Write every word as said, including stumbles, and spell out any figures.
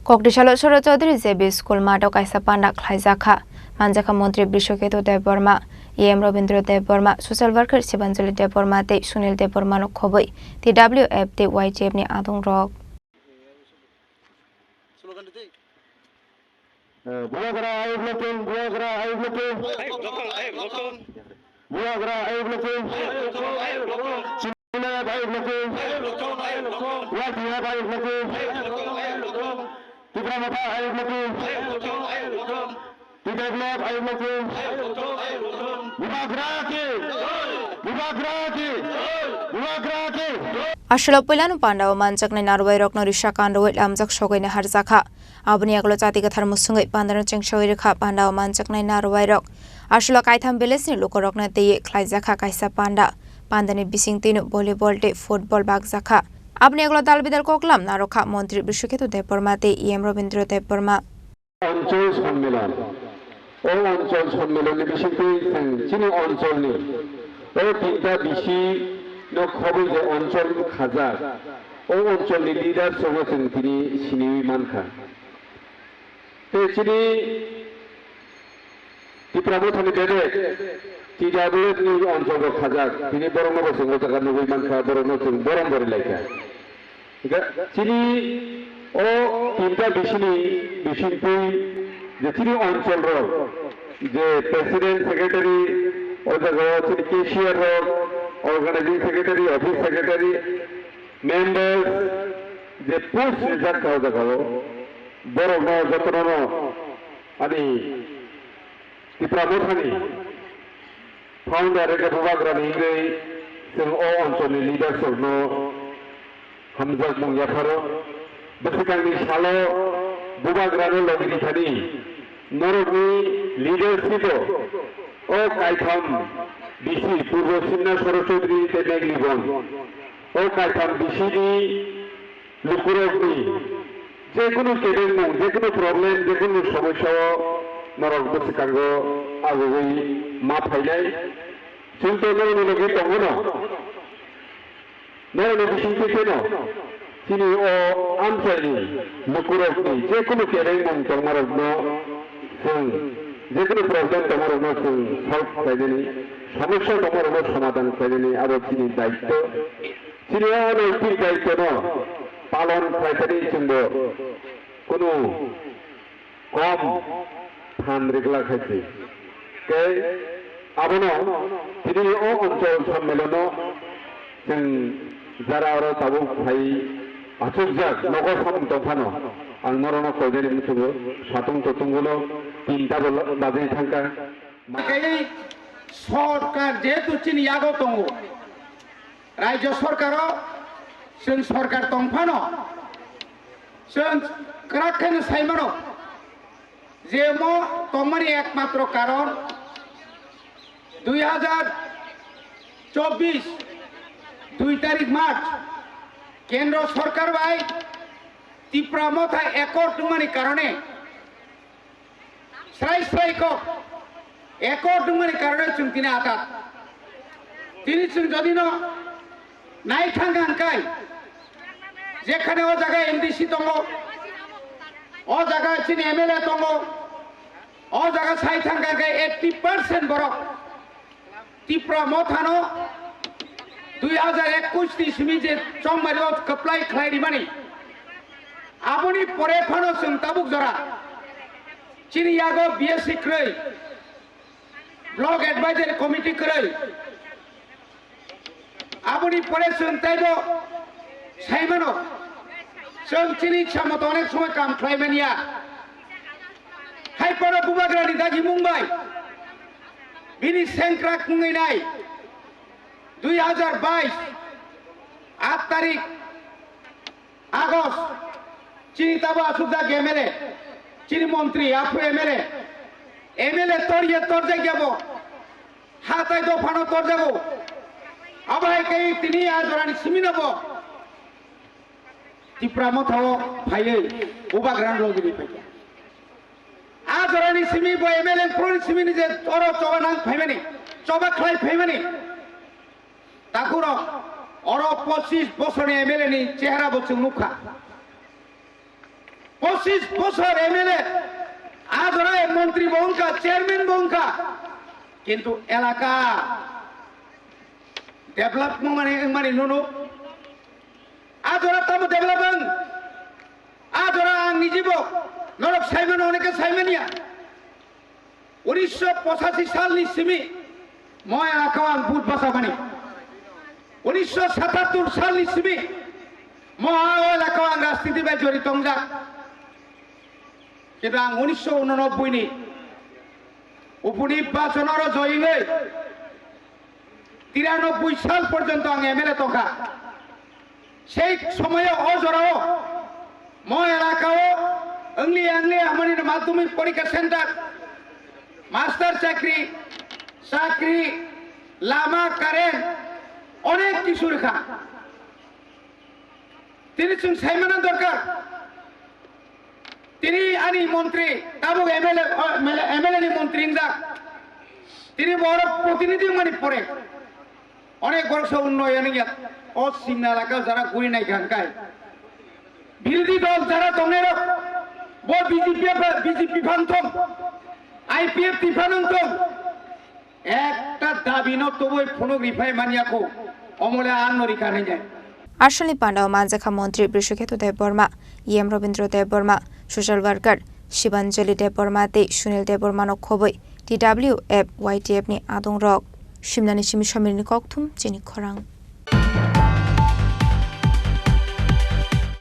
Kokdisalo Soro Chaudhary J B School mato kaisa panda khlaijakha. Manjakha Montri Brishoketu Debbarma, E M Robindra Debbarma, Social Worker Sibanjali Debbarma tei Sunil Debbarmano khobwi T W F tei Y T F ni adongrok. Bubagra ayuk lokeng, Bubagra ayuk lokeng. Bubagra ayuk lokeng. Chimulap ayuk lokeng. Wati ayuk lokeng. Tipra Motha ayuk lokeng. Develop ayuk lokeng. Bubagra ki. Bubagra ki. Bubagra ki. Aswlao puilano pandao manjaknai narwai rokno risa kandowai lamjak sogwi naharjakha. Aboni yagulo chati kwthar musungwi pandano chengsawi rwkha, pandao manjaknai narwai rok. Aswlao kaitham village ni lukurokno twiwi khlaijakha kaisa panda. Pandani bisingtwino volleyball tei football bakjakha. Aboni yagulo dal bidal koklam narwkha Montri Brishoketu Debbarma tei E M Robindra Debbarma. Onchol Sonmilon. O Onchol Sonmilon ni bisingtwi chwng chini onchol ni o tinta bisi no khobwi je onchol khajak, o onchol ni leaders rokno chwng tini siniwi mankha. Tei chini Tipra Motha ni bebek T W F ni onchol rok khajak, tini borok no bo chwng o jaga nugwi mankha, borok no chwng borom bori laikha. Ga-, chini o tinta bisini bisingtwi je chini onchol rok je president secretary o jaga o chini cashier rok, organizing secretary, office secretary, members je post rijak kha o jaga o borok no jotono no ani Tipra Mothani founder eke Bubagrani wngwi chwng o oncholni leaders rokno hamjakmung yapharo. Bwswkangni salo Bubagrano logi rithani norokni leadership-o o kaitham bisi Purbo Simna Soro Chaudhary tei Meglibon o kaitham bisini lukurokni jekunu kebengmung, jekunu problem, jekunu somosya-o norok bwswkango agugwi ma phainai. Chwng to norokni logi tongo no. Norokni bisingtwi kheno chini o amchaini lukurokni jekunu kebengmung tongmarokno chwng, jekunu problem tongmarokno chwng solve khlainani, somosya tongmarokno somadhan khlainani abo chini daityo. Chini o naitik daityono palon khlaithani chwngbo kunu kom phan rikla khaisi. Tei abono tini o onchol sammelono chwng jara oro tabuk phai achukjak nogo samung tongphano ang norokno koinani muchungo satung totungono tinta bo bajwi thangkha. Tei sorkar jehetu chini yago tongo, Rajya sorkaro chwng sorkar tongphano chwng kwrak khe no sai mano je mo tongmani ekmatro karon dui hajar chobbish dui tarik March kendro sorkar bai Tipra Motha accord wngmani karone Srai srai kok accord wngmani karone chwng tini atat. Tini chwng jodi no nai thang kha hwnkhe, jekhane o jaga M D C tongo, o jaga chini M L A tongo, o jaga sai thang kha hwnkhe eighty percent borok Tipra Mothano dui hajar ekush ni simi je chongmari o kwplai khlai rimani, aboni pore phano chwng tabuk jora chini yago B S C kwrwi, Block Advisory Committee kwrwi, aboni pore chwng taibo saimano chwng chini samoto onek somoi kam khlai manya. Hai phano Bubagrani dagimung bai bini sengkrak wngwi nai dui hajar bais aat tarik August chini tabo asukjak M L A, chini montri, aphuru M L A, M L A torya torjak yabo, hatai dophano torjago. Abo hai khe tini a jorani simi no bo Tipra Mothao phaiwi Bubagrani logini phaikha. A jorani simi bo M L A phuruni simi ni je oro choba nang phaimani, choba khlai phaimani. Takhurok oro pochis bosorni M L A ni chehra bo chwng nukha. Pochis bochor M L A, a jora montri bo wngkha, chairman bo wngkha, kintu elaka develop wngmani, wngmani nunu. A jora tamo develop wng? A jora ang nijibo norok saimano, oneke saimaniya. Unisho pochashi salni simi mo elakao ang vote bachamani. Unisho satattur salni simi mo a elakao ang rajniti bai jorito wngjak. Kintu ang unisho unonobboini upunibachonoro joyingwi tiranobboi sal porjonto ang M L A tongkha. Sei somoyo o jorao mo elakao wngli wngli hamani madhyamik porikha center, master chakri, chakri, lama, current, onek kisu rikha. Tini chwng saimana dorkar. Tini ani montri, tabuk M L A, o, M L A, M L A ni montri wngjak. Tini borok protinidhi wngmani pore onek borok se unnoyon wngya. O simna elaka jara guri nai kha hwnkai. Birodhi dol jara tongnairok, bo B J P, B J P phan thong, I P F T phan wng thong, ekta dabi no tubui phunuk riphai manya kho, omole ang no rikha nai nai. Arsalni pandao manjakha montri Brishoketu Debbarma, E M Robindra Debbarma, social worker Shibanjali Debbarma tei Sunil Debbarma no khobwi T W F Y T F ni adongrok. Simnani simi Samirni kokthum chini khorang.